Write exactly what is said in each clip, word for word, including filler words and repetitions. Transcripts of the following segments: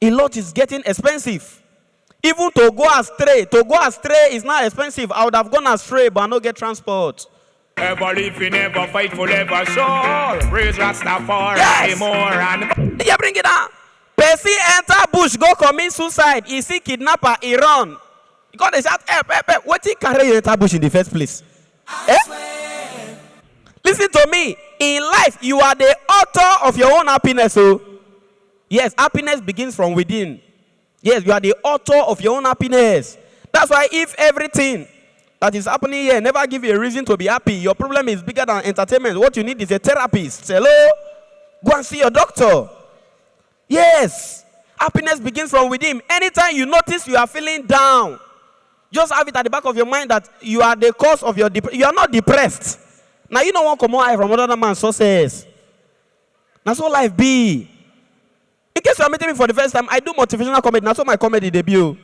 A lot is getting expensive. Even to go astray, to go astray is now expensive. I would have gone astray, but I no get transport. Ever living, ever fight for, ever sure. Praise Rastafari Yes! more and Yeah, bring it down. Person enter bush, go commit suicide. He see kidnapper, he run. He come dey shout, "Help, help, help." Wetin carry you enter bush in the first place? Eh? Listen to me. In life, you are the author of your own happiness. So, yes, happiness begins from within. Yes, you are the author of your own happiness. That's why if everything that is happening here never give you a reason to be happy, your problem is bigger than entertainment. What you need is a therapist. Hello? Go and see your doctor. Yes. Happiness begins from within. Anytime you notice you are feeling down, just have it at the back of your mind that you are the cause of your dep- you are not depressed. Now you no wan comot eye from another man's success. Na so life be. In case you are meeting me for the first time, I do motivational comedy. Na so my comedy dey be o.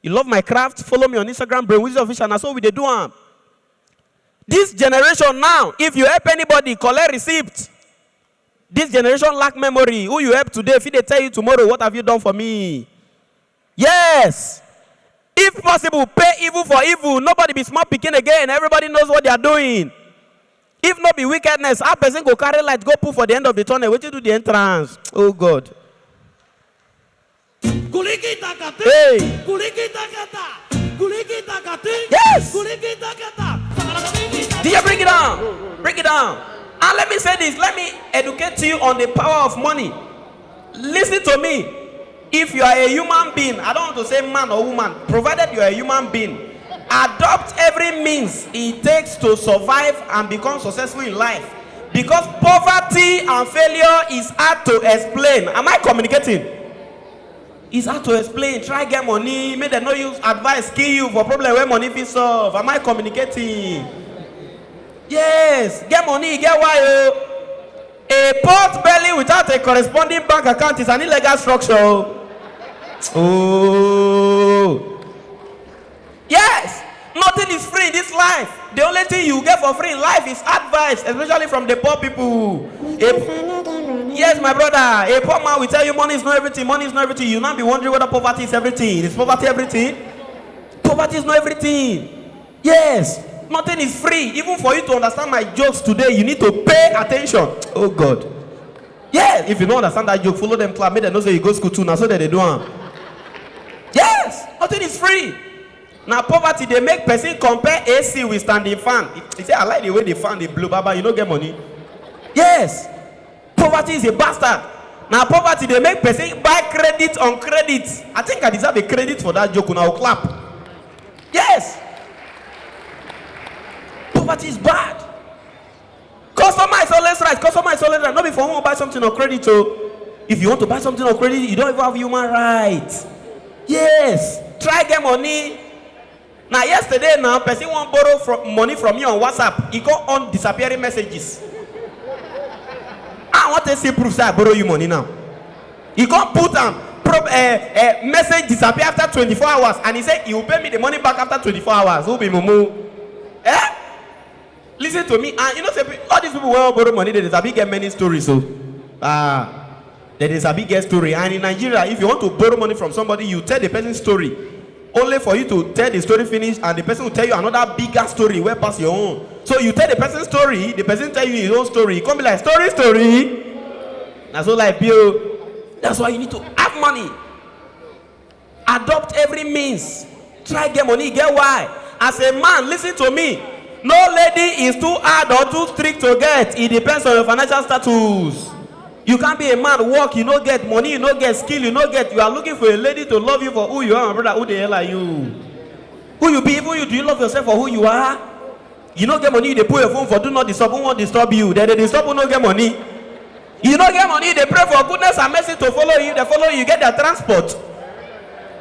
You love my craft? Follow me on Instagram, Brain Wizard Official. Na so we dey do am. This generation now, if you help anybody, collect receipt. This generation lack memory. Who you help today fit dey tell you tomorrow, "What have you done for me?" Yes. If possible, pay evil for evil. Nobody be small pikin again. Everybody knows what they are doing. If no be wickedness, how person go carry light go put for the end of the tunnel? Wetin do the entrance? Oh God. Kulikita kati. Hey. Kulikita kata. Kulikita kati. Yes. Kulikita kata. D J, bring it down. Bring it down. And let me say this. Let me educate you on the power of money. Listen to me. If you are a human being, I don't want to say man or woman, provided you are a human being, adopt every means it takes to survive and become successful in life. Because poverty and failure is hard to explain. Am I communicating? It's hard to explain. Try get money, make dem no use advice kill you for problem wey money fit solve. Am I communicating? Yes, get money, get why o. A pot belly without a corresponding bank account is an illegal structure o. Oh. Yes, nothing is free in this life. The only thing you get for free in life is advice, especially from the poor people. A, yes, my brother, a poor man will tell you money is not everything, money is not everything. You now be wondering whether poverty is everything. Is poverty everything? Poverty is not everything. Yes, nothing is free. Even for you to understand my jokes today, you need to pay attention. Oh God. Yes, if you don't understand that joke, follow them clap. Make them know say you go school too. Now so that they do am. Yes, nothing is free. Now poverty they make person compare A C with standing fan. He say, "I like the way the fan they blow, Baba. You no get money." Yes, poverty is a bastard. Now poverty they make person buy credit on credit. I think I deserve a credit for that joke. Now clap. Yes, poverty is bad. Customer is always right. Customer is always right. No be for one buy something on credit o. If you want to buy something on credit, you don't even have human rights. Yes. Try get money. Now yesterday now, person wan borrow from money from you on WhatsApp. He go on disappearing messages. I want to see proof say I borrow you money now. He come put am prob uh, uh, message disappear after twenty-four hours, and he say he will pay me the money back after twenty-four hours. Who be mumu? Eh? Listen to me, and you know say pe- all these people wey wan borrow money, they dey sabi get many stories o. Ah, they dey sabi get story. And in Nigeria, if you want to borrow money from somebody, you tell the person story. Only for you to tell the story finish, and the person will tell you another bigger story wey pass your own. So you tell the person story, the person tell you his own story. E come be like story story. Na so life be o. That's why you need to have money. Adopt every means. Try get money, get why. As a man, listen to me. No lady is too hard or too strict to get. It depends on your financial status. You can't be a man, work, you no get money, you no get skill, you no get. You are looking for a lady to love you for who you are, my brother. Who the hell are you? Who you be? Even you, do you love yourself for who you are? You no get money, you dey put your phone for do not disturb. Who wan disturb you? They dey disturb who no get money. You no get money, you dey pray for goodness and mercy to follow you. They follow you, you get their transport.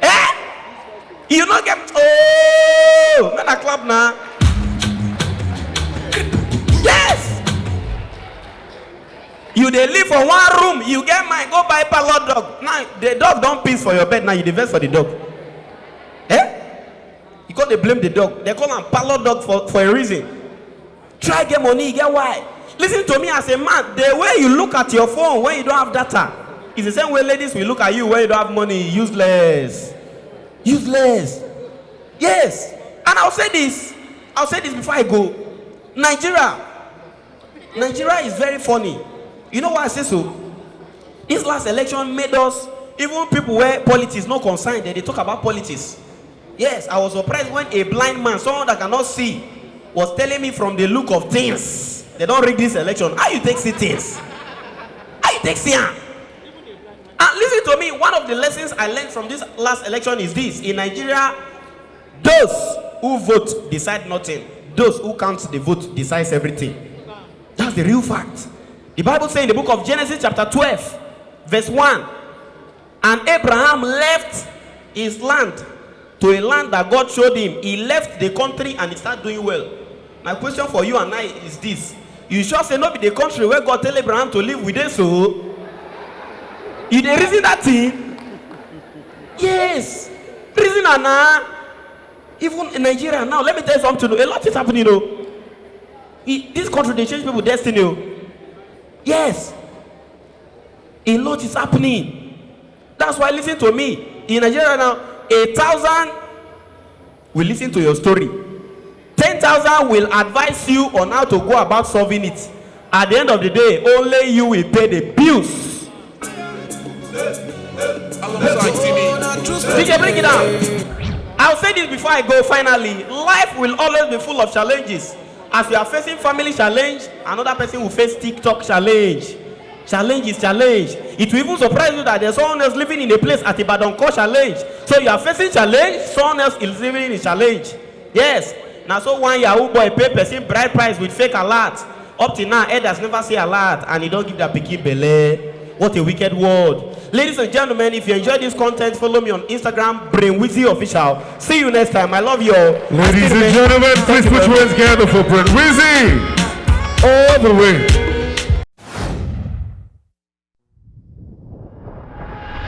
Eh? You no get, oh, man, I clap now. Yes. You dey live for one room, you get mind go buy parlor dog. Now the dog don piss for your bed, now you dey vex for the dog. Eh? You come dey blame the dog. They call am parlor dog for, for a reason. Try get money, you get why. Listen to me as a man, the way you look at your phone when you don't have data, It's the same way ladies will look at you when you don't have money. Useless. Useless. Yes. And I'll say this. I'll say this before I go. Nigeria. Nigeria is very funny. You know why I say so? This last election made us, even people where politics no concern, they, they talk about politics. Yes, I was surprised when a blind man, someone that cannot see, was telling me from the look of things, they don't rig this election. How you take see things? How you take see am? And listen to me, one of the lessons I learned from this last election is this. In Nigeria, those who vote decide nothing. Those who count the vote decides everything. That's the real fact. The Bible says in the book of Genesis chapter twelve, verse one, and Abraham left his land to a land that God showed him. He left the country and he started doing well. My question for you and I is this. You sure say no be the country where God tell Abraham to live with us so? You dey reason that thing? Yes. Reason am na. Even in Nigeria now, let me tell you something. A lot is happening though. E- This country dey change people destiny o. Yes. A lot is happening. That's why, listen to me. In Nigeria now, a thousand will listen to your story. Ten thousand will advise you on how to go about solving it. At the end of the day, only you will pay the bills. D J, bring it down. I'll say this before I go finally. Life will always be full of challenges. As you are facing family challenge, another person will face TikTok challenge. Challenge is challenge. It will even surprise you that there's someone else living in a place at Ibadan called challenge. So you are facing challenge, someone else is living in challenge. Yes. Now so one Yahoo boy pay person bride price with fake alert. Up till now, elders never see alert and he don't give that pikin belle. What a wicked world. Ladies and gentlemen, if you enjoy this content, follow me on Instagram, Brain Wizzy Official. See you next time. I love you all. Ladies and gentlemen, please put your hands together for Brain Wizzy. All the way.